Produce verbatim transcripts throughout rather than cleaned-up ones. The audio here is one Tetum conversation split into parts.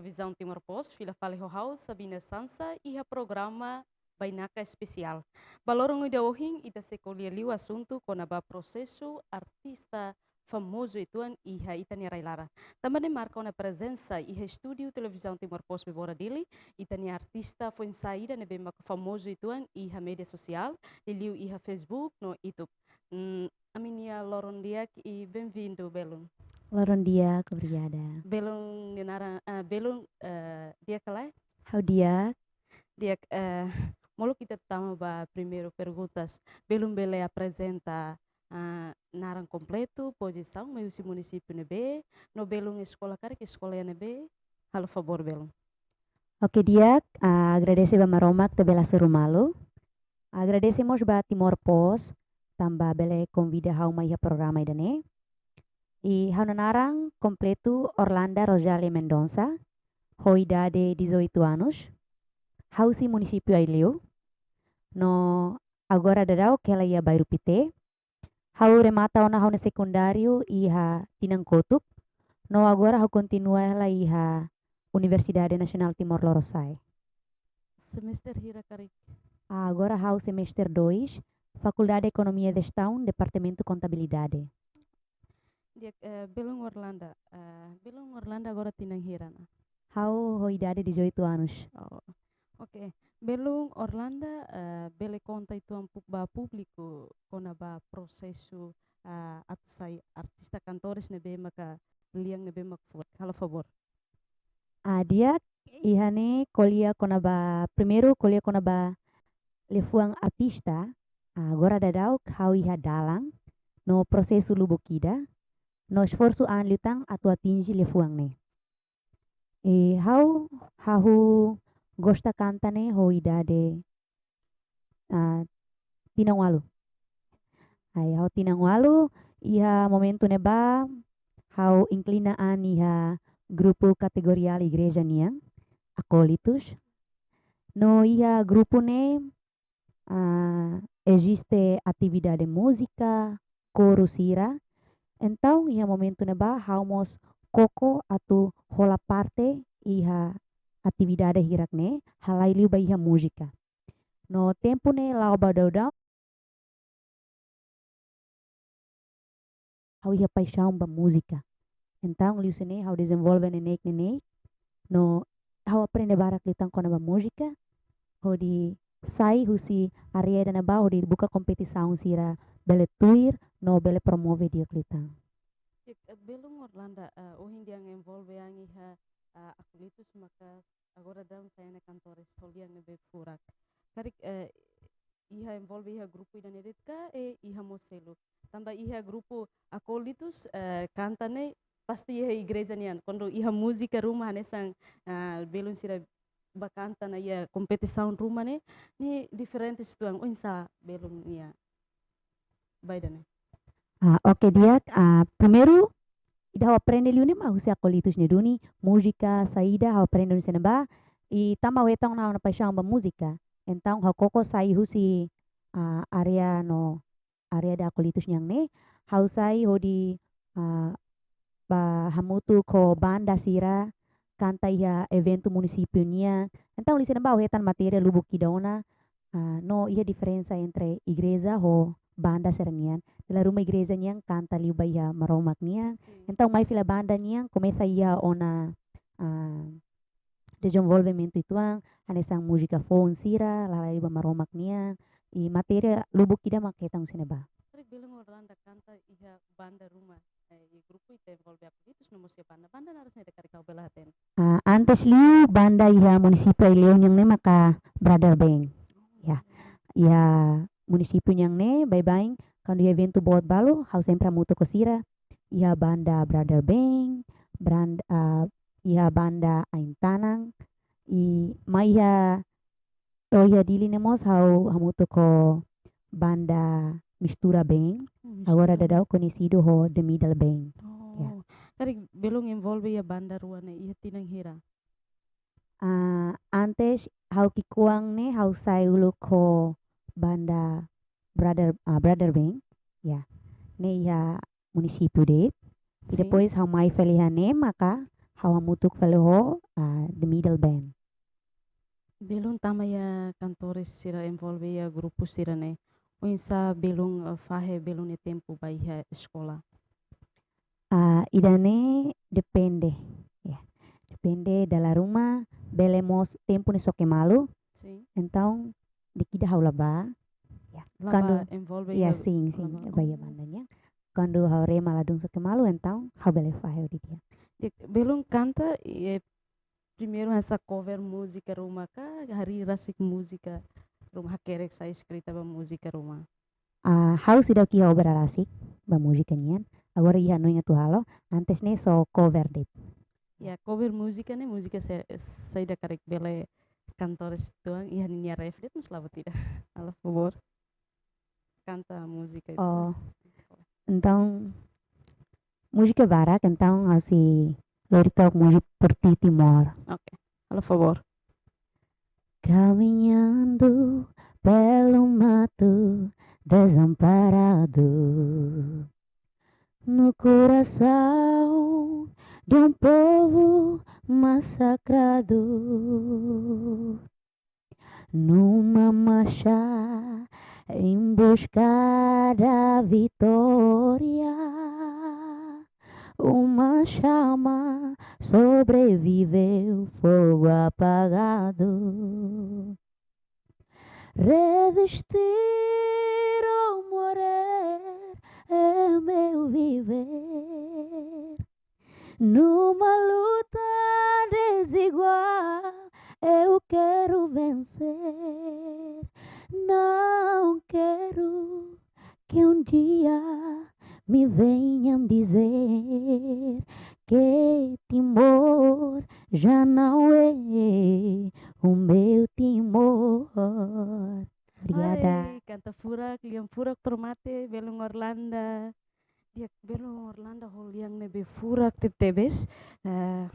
Televizaun Timor Post, fila fali ho ha'u Sabina Sansa iha programa Bainaka Espesiál. Ba loron ida ohin, ita sei ko'alia liu asuntu kona-ba prosesu artista famozu uitoan iha ita-nia rai-laran. Tanba ne'e marka ona prezensa iha estúdiu Televizaun Timor Post Bebora Dili, ita-nia artista foin-sa'e ida ne'ebé maka famozu uitoan iha média sosiál, liuliu iha Facebook no YouTube. Hmm, ami-nia loron di'ak i benvindu, belun. Loron di'ak, obrigada. Belun nia naran, ah, belun, eh, di'ak ka lae? Ha'u di'ak. Di'ak, eh, molok ita tama ba primeiru perguntas. Belun bele aprezenta, ah, naran kompletu, pozisaun, mai husi munisípiu ne'ebé, no belun eskola karik eskola iha ne'ebé? Halo favór, belun. Oke, di'ak, ah, agradese ba Maromak atu bele hasoru malu. Agradese mós ba Timor Post, tanba bele konvida ha'u mai iha programa ida-ne'e. I ha'u-nia naran kompletu Orlanda Rosalia Mendonça, ho idade dezoito anos. Ha'u husi munisípiu Aileu. No agora daudaun hela iha Bairru Pité. Ha'u remata ona ha'u-nia sekundáriu iha tinan kotuk. No agora ha'u kontinua hela iha Universidade Nasionál Timor Lorosa'e. Semester hira karik? Agora ha'u semester dois, Fakuldade Ekonomia Jestaun, Departamentu Kontabilidade. Di'ak, eh, belun Orlanda, eh, belun Orlanda agora tinan hira ona? Ha'u ho idade dezoito anos. Oh, oke. Belun Orlanda, eh, bele konta uitoan pu-, ba públiku kona-ba prosesu, eh, atu sai artista kantores ne'ebé maka lian ne'ebé mak furak. Halo favór. Ah, di'ak, iha ne'e ko'alia kona-ba, primeiru ko'alia kona-ba liafuan artista, ah, agora daudaun ha'u iha dalan, no prosesu lubuk ida, no esforsu an liután atu atinje liafuan ne'e. I ha'u hahú gosta kanta ne'e ho idade, ah, tinan ualu. Ai, ha'u tinan ualu, iha momentu ne'ebá, ha'u inklina an iha grupu kategoriál igreja nian, Akólitus. No iha grupu ne'e, ah, eziste atividade múzika, koru sira. Entaun, iha momentu ne'ebá, ha'u mós koko atu hola parte iha atividade hirak-ne'e, halai liu ba iha múzika. No tempu ne'e la'o ba daudaun, ha'u iha paixaun ba múzika. Entaun, liuhusi ne'e, ha'u dezenvolve neineik-neineik. No ha'u aprende barak liután kona-ba múzika. Hodi sai husi área ida ne'ebá, hodi buka kompetisaun sira bele tuir, no bele promove di'ak liután. Di'ak, eh, belun Orlanda, eh, ohin dehan envolve an iha, eh, Akólitus maka agora daudaun sai hanesan kantores ho lian ne'ebé furak. Karik, eh, iha envolve iha grupu ida-ne'e de'it ka, eh, iha mós seluk? Tanba iha grupu Akólitus, eh, kanta ne'e pasti iha igreja nian. Kuandu iha múzika ruma hanesan, ah, belun sira bá kanta ona iha kompetisaun ruma ne'e, ne'e diferente uitoan, oinsá belun nia ba ida-ne'e? Ah, oke, di'ak. Ah, primeiru, ida ha'u aprende liu ne'e mak husi Akólitus nia duni, múzika saida ha'u aprende husi ne'ebá, i tanba ha'u hetan ona ha'u-nia paixaun ba múzika. Entaun ha'u koko sai husi, ah, área no área de Akólitus nian ne'e, ha'u sai hodi, ah, bá hamutuk ho banda sira, kanta iha eventu munisípiu nian. Entaun liuhusi ne'ebá ha'u hetan matéria lubuk ida ona, ah, no iha diferensa entre igreja ho banda sira-nian. Dala ruma igreja nian kanta liu ba iha Maromak nian. Sin. Entaun mai fila banda nian komesa iha ona, ah, dezenvolvimentu uitoan, hanesan múzika foun sira, halai liu ba Maromak nian, i matéria lubuk ida mak hetan husi ne'ebá. Karik belun Orlanda kanta iha banda ruma, eh, i grupu ita envolve Akólitus no mós iha banda. Banda naran saida karik ha'u bele hatene? Ah, antes liu banda iha munisípiu Aileu nian ne'e maka Brother Band. Ya. Iha munisípiu nian ne'e, baibain, kuandu iha eventu boot balu, ha'u sempre hamutuk ho sira. Iha banda Brother Band, brand-, ah, iha banda Ain Tanan, i mai iha, to'o iha Dili ne'e mós ha'u hamutuk ho banda Mistura Band, agora daudaun koñesidu ho The Middle Band. Oh. Ya. Karik belun envolve iha banda rua ne'e iha tinan hira? Ah, antes ha'u ki'ikoan ne'e ha'u sai uluk ho banda Brother, ah, Brother Band, ya. Ne'e iha munisípiu de'it. I depois ha'u mai fali iha ne'e maka ha'u hamutuk fali ho, ah, The Middle Band. Belun tama iha kantores sira envolve iha grupu sira-ne'e. Oinsá belun, eh, fahe belun nia tempu ba iha eskola. Ah, ida-ne'e depende, ya. Depende dala ruma, bele mós tempu ne'e soke malu. Sin. Entaun, di'ak ida ha'u la bá. Ya. La Kuandu, bá envolve ya, iha, sin, la sin, bá. ba iha Oh. banda nian. Kuandu ha'u rema ladún soke malu, entaun ha'u bele fahe hodi dia. Di'ak, belun kanta, eh, primeiru hanesan cover múzika ruma ka, harii rasik múzika ruma, hakerek sai eskrita ba múzika ruma? Ah, ha'u seidauk iha obra rasik ba múzika nian. Agora iha hanoin atu halo, antes ne'e só cover de'it. Ya, cover múzika ne'e, múzika se-, saida karik bele kantores tuan iha ninia ref de'it, mas la buat ida. Halo favór. Kanta múzika ida. Oh. Entaun, múzika barak, entaun ha'u sei lori took múzika Por Ti Timor. Ok. Halo favór. Caminhando pelo mato desamparado, no coração de um povo massacrado, numa marcha em busca da vitória, uma chama sobrevive o fogo apagado. Resistir ou morrer é meu viver. Numa luta desigual, eu quero vencer. Não quero que um dia me venham dizer que Timor já não é o meu Timor. Obrigada. Ai, kanta furak, lian furak, Por Ti Timor, belun Orlanda. Di'ak, belun Orlanda ho lian ne'ebé furak tebetebes. Eh,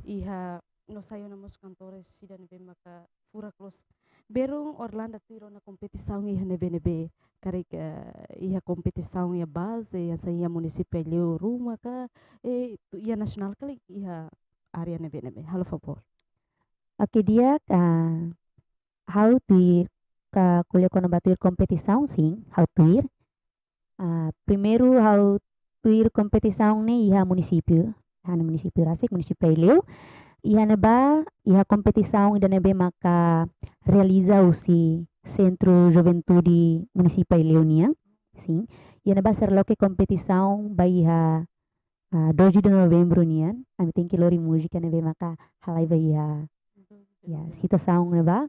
iha, no sai ona mós kantores sira ne'ebé maka furak loos. Belun Orlanda tuir ona kompetisaun iha ne'ebé-ne'ebé? Karik, eh, iha kompetisaun iha baze, iha sai iha munisípiu Aileu ruma ka, eh, tu iha nasionál ka lae iha área ne'ebé-ne'ebé? Halo favór. Oke, di'ak, ah, ha'u tuir, ka ko'alia kona-ba tuir kompetisaun, sin, ha'u tuir. Ah, primeiru ha'u tuir kompetisaun ne'e iha munisípiu, iha munisípiu rasik, munisípiu Aileu. Iha ne'ebá, iha kompetisaun ida ne'ebé maka realiza husi Sentru Juventude Munisípiu Aileu nian. Sin. Iha ne'ebá sira loke kompetisaun ba iha, ah, doze de Novembro nian, ami tenke lori múzika ne'ebé maka halai ba iha, ya, situasaun ne'ebá.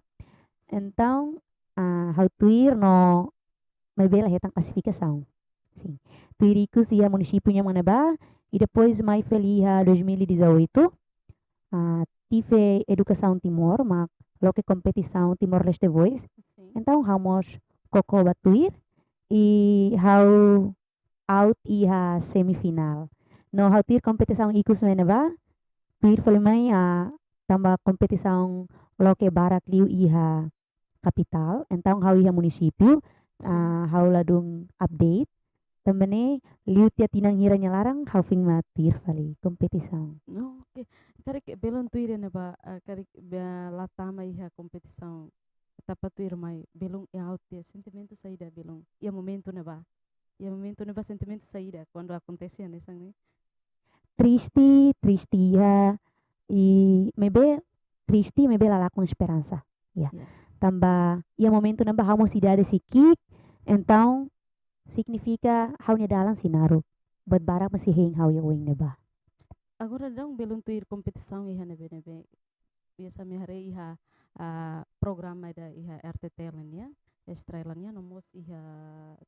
Entaun, ah, ha'u tuir no maibé la hetan klasifikasaun. Sin. Tuir ikus iha munisípiu nian mak ne'ebá, i depois mai fali iha dois mil e dezoito, ah, T V Educação Timor mak loke kompetisaun Timor-Leste Voice. Sin. Entaun ha'u mós koko ba tuir, i ha'u out iha semifinál. No ha'u tuir kompetisaun ikus mai ne'ebá, tuir fali mai, ah, tanba kompetisaun loke barak liu iha kapitál, entaun ha'u iha munisípiu, Sin. Ah, ha'u ladún update. Tanba ne'e, liu tiha tinan hira nia laran, ha'u foin mai tuir fali kompetisaun. Oh, oke. Karik belun tuir ne'ebá, ah, karik be la tama iha kompetisaun, tapa tuirmai, belun iha out tiha, sentimentu saida belun iha momentu ne'ebá? Iha momentu ne'ebá sentimentu saida kuandu akontese hanesan ne'e? Triste, triste iha, i maibé triste, maibé la lakon esperansa. Ya. Ya. Tanba iha momentu ne'ebá ha'u mós idade sei ki'ik, entaun signifika ha'u-nia dalan sei naruk. Buat barak mak sei hein ha'u iha oin ne'ebá. Agora daudaun belun tuir kompetisaun iha ne'ebé-ne'ebé? Biasa ami haree iha, ah, programa ida iha R T T L nian, Estrela nian, no mós iha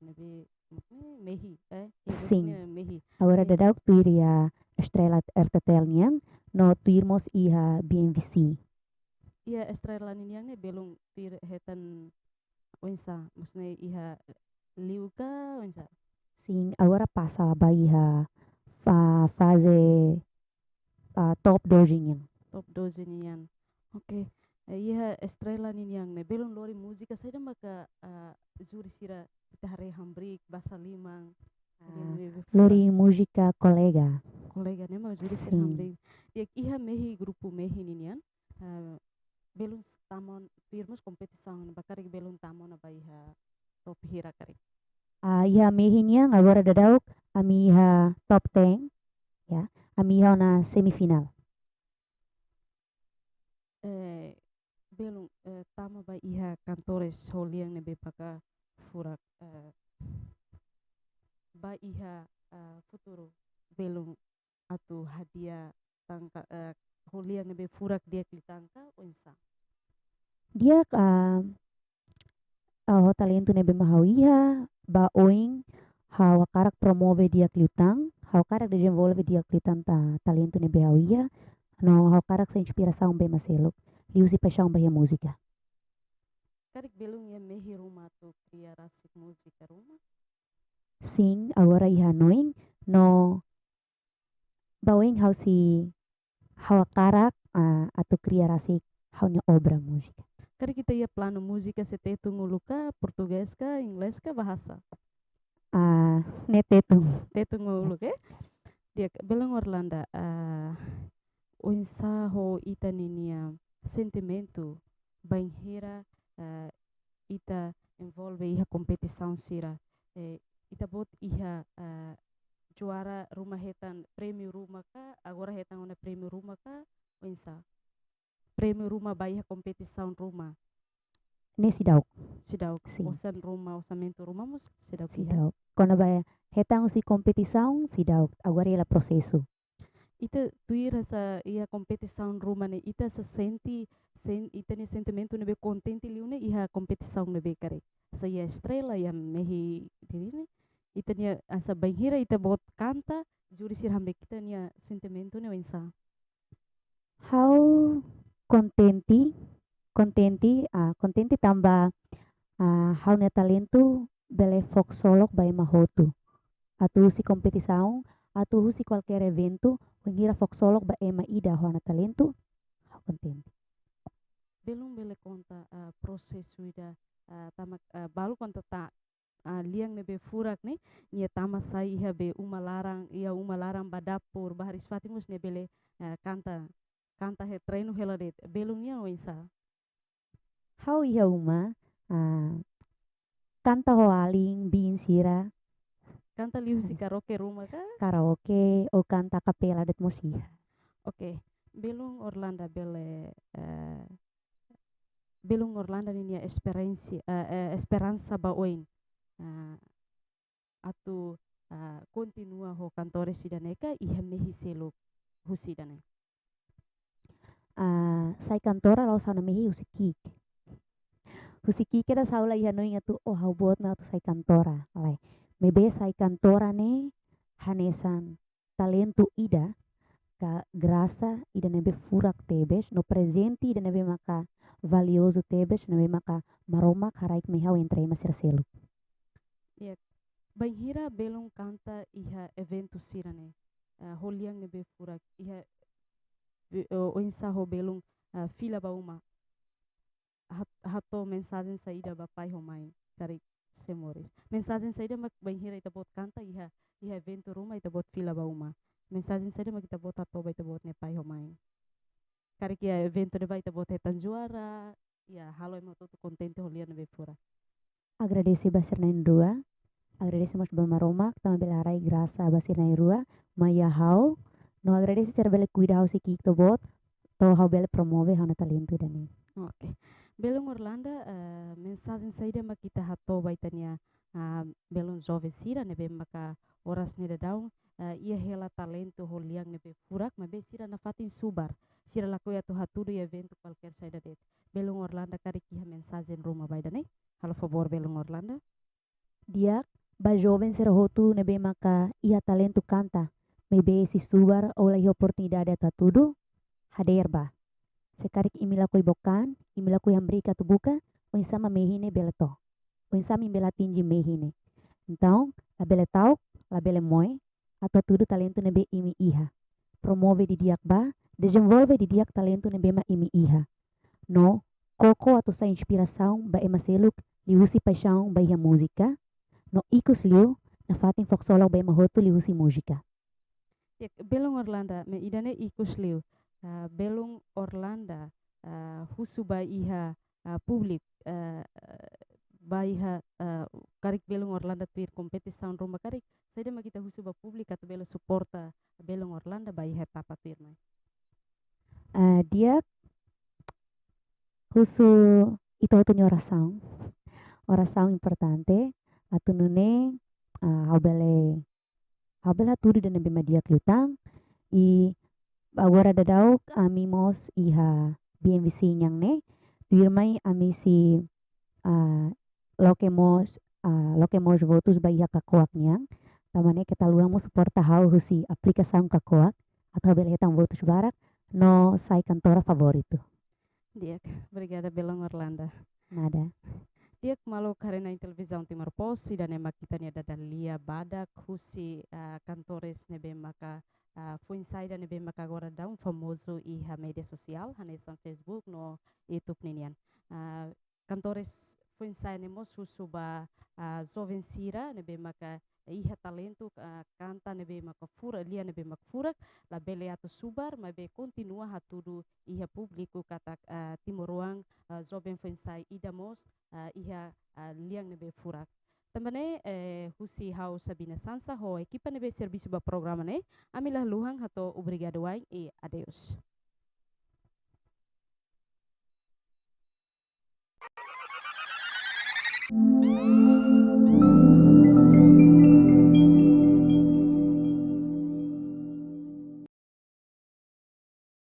ne'ebé, ne'ebé, Mehi, eh, iha Sin. ne'ebé Mehi. Agora Mehi. Daudaun tuir iha Estrela R T T L nian, no tuir mós iha B M V C. Iha Estrela ninian ne'e belun tuir hetan oinsá, maksudnya iha liu ka oinsá? Sin, agora pasa ba iha fa-, faze, ah, top doze nian. Top doze nian. Oke. Eh, iha Estrela ninian ne'e belun lori múzika saida maka, ah, júri sira, ita haree hamriik, basa liman. Ah, lori múzika Kolega. Kolega ne'e mak juri sira hamriik. Di'ak, iha mehi grupu mehi ninian, eh, belun tama tuir mós kompetisaun, ba karik belun tama ona ba iha top hira karik? Ah, iha mehi nian agora daudauk ami iha top ten, ya. Ami iha ona semifinál. Eh, belun, eh, tama ba iha kantores ho lian ne'ebé maka furak, eh, ba iha, eh, futuru belun atu hadi'a tan ka, eh, ho lian ne'ebé furak di'ak liután ka oinsá? Di'ak, ah, ah, ho talentu ne'ebé mak ha'u iha, ba oin ha'u hakarak promove di'ak liután, ha'u hakarak dezenvolve di'ak liután ta-, talentu ne'ebé ha'u iha, no ha'u hakarak sai inspirasaun ba ema seluk, liuhusi paixaun ba iha múzika. Karik belun iha mehi ruma atu kria rasik múzika ruma? Sin, agora iha hanoin, no ba oin ha'u sei, ha'u hakarak, ah, atu kria rasik ha'u-nia obra múzika. Karik ita iha planu múzika sei Tetun uluk ka, portugés ka, inglés ka, bahasa? Ah, ne'e Tetun. Tetun uluk, eh? Di'ak, belun Orlanda, ah, oinsá ho ita ninia sentimentu bainhira, eh, ita envolve iha kompetisaun sira, eh, ita-boot iha, eh, juara ruma hetan prémiu ruma ka, agora hetan ona prémiu ruma ka, oinsá? Prémiu ruma ba iha kompetisaun ruma? Ne'e seidauk. Seidauk. Sin. Osan ruma, orsamentu ruma mós seidauk iha? Seidauk. Kona-ba hetan husi kompetisaun, seidauk. Agora hela prosesu. Ita tuir hanesan iha kompetisaun ruma ne'e, ita sei sente, sen-, ita-nia sentimentu ne'ebé kontente liu ne'e iha kompetisaun ne'ebé karik? Hanesan iha estrela, iha mehi diri ne'e, ita-nia hanesan bainhira ita-boot kanta, juri sira hamriik, ita-nia sentimentu ne'e oinsá? Ha'u kontente, kontente, ah, kontente tanba, ah, ha'u-nia talentu bele fó ksolok ba ema hotu. Atu husi kompetisaun, atu husi kualkér eventu, bainhira fó ksolok ba ema ida ho ha'u-nia talentu, ha'u kontente. Belun bele konta, ah, prosesu ida, ah, tama, ah, balu konta ta, ah, lian ne'ebé furak ne'e, nia tama sai iha be uma laran, iha uma laran ba dapur, ba hariis-fatin mós nia bele, ah, kanta, kanta he treinu hela de'it. Belun nian oinsá? Ha'u iha uma, ah, kanta ho alin, biin sira. Kanta liuhusi karaoke ruma ka? Karaoke, ou kanta a capella de'it mós iha. Oke, belun Orlanda bele, eh, belun Orlanda ninia esperiénsia, eh, eh, esperansa ba oin, eh, atu, ah, kontinua ho kantores ida-ne'e ka iha mehi seluk husi ida-ne'e? Ah, sai kantora la'ós ha'u-nia mehi husi ki'ik. Husi ki'ik kedas ha'u la iha hanoin atu, oh, ha'u boot ona atu sai kantora. Lae. Maibé sai kantora ne'e hanesan talentu ida ka grasa ida ne'ebé furak tebes, no prezente ida ne'ebé maka valiozu tebes, ne'ebé maka Maromak haraik mai ha'u entre ema sira seluk. Ya, bainhira belun kanta iha eventu sira-ne'e, eh, ho lian ne'ebé furak, iha, eh, oinsá ho belun, eh, fila ba uma? Hat-, hato'o mensajen saida ba pai ho mãe, karik sei moris? Mensajen saida mak bainhira ita-boot kanta iha, iha eventu ruma ita-boot fila ba uma? Mensajen saida mak ita-boot hato'o ba ita-boot nia pai ho mãe? Karik iha eventu ne'ebá ita-boot hetan juara, ya halo ema hotu-hotu kontente ho lian ne'ebé furak. Agradese ba sira na'in-rua, agradese mós ba Maromak, tanba bele haraik grasa ba sira na'in-rua, mai iha ha'u, no agradese sira bele kuida ha'u husi ki'ik to'o boot, to'o ha'u bele promove ha'u-nia talentu ida-ne'e. Oke. Belun Orlanda, eh, mensajen saida mak ita hato'o ba ita-nia, ah, belun joven sira ne'ebé maka oras ne'e daudaun, eh, iha hela talentu ho lian ne'ebé furak, maibé sira nafatin subar, sira lakohi atu hatudu iha eventu kualkér saida de'it. Belun Orlanda karik iha mensajen ruma ba ida-ne'e? Halo favór, belun Orlanda. Di'ak, ba joven sira hotu ne'ebé maka iha talentu kanta, maibé sei subar ou la iha oportunidade atu hatudu, hadeer bá. Se karik imi lakohi book an, imi lakohi hamriik atu buka, oinsá mak mehi ne'e bele to'o. Oinsá mak imi bele atinje mehi ne'e. Entaun, labele ta'uk, labele moe, atu hatudu talentu ne'ebé imi iha. Promove didi'ak bá, dezenvolve didi'ak talentu ne'ebé mak imi iha. No koko atu sai inspirasaun ba ema seluk liuhusi paixaun ba iha múzika. No ikus liu, nafatin fó ksolok ba ema hotu liuhusi múzika. Di'ak, belun Orlanda, maibé ida-ne'e ikus liu. Ah, belun Orlanda, ah, husu ba iha, ah, públiku, ah, ba iha, ah, karik belun Orlanda tuir kompetisaun ruma karik, saida mak ita husu ba públiku atu bele suporta belun Orlanda ba iha etapa tuirmai? Ah, di'ak, husu ita hotu nia orasaun. Orasaun importante, atu nune'e, ah, ha'u bele, ha'u bele hatudu ida ne'ebé mak di'ak liután, i agora daudaun ami mós iha B M V C nian ne'e, tuirmai ami sei, ah, loke mós, ah, loke mós votus ba iha KAKOAK nian, tanba ne'e keta haluha mós suporta ha'u husi aplikasaun KAKOAK, atu ha'u bele hetan votus barak, no sai kantora favoritu. Di'ak, obrigada belun Orlanda. Nada. Di'ak, maluk haree-na'in Televizaun Timor Post, ida-ne'e mak ita-nia dada-lia badak husi, ah, kantores ne'ebé maka, ah, foin-sa'e ida ne'ebé maka agora daudaun famozu iha média sosiál, hanesan Facebook no YouTube ninian. Ah, kantores foin-sa'e ne'e mós husu ba, ah, joven sira ne'ebé maka iha talentu, ah, kanta ne'ebé maka furak, lian ne'ebé maka furak, labele atu subar, maibé kontinua hatudu iha públiku katak, ah, timoroan, ah, joven foin-sa'e ida mós, ah, iha, ah, lian ne'ebé furak. Tanba ne'e, eh, husi ha'u Sabina Sansa ho ekipa ne'ebé servisu ba programa ne'e, ami la haluhan hato'o obrigadu wa'in i adeus.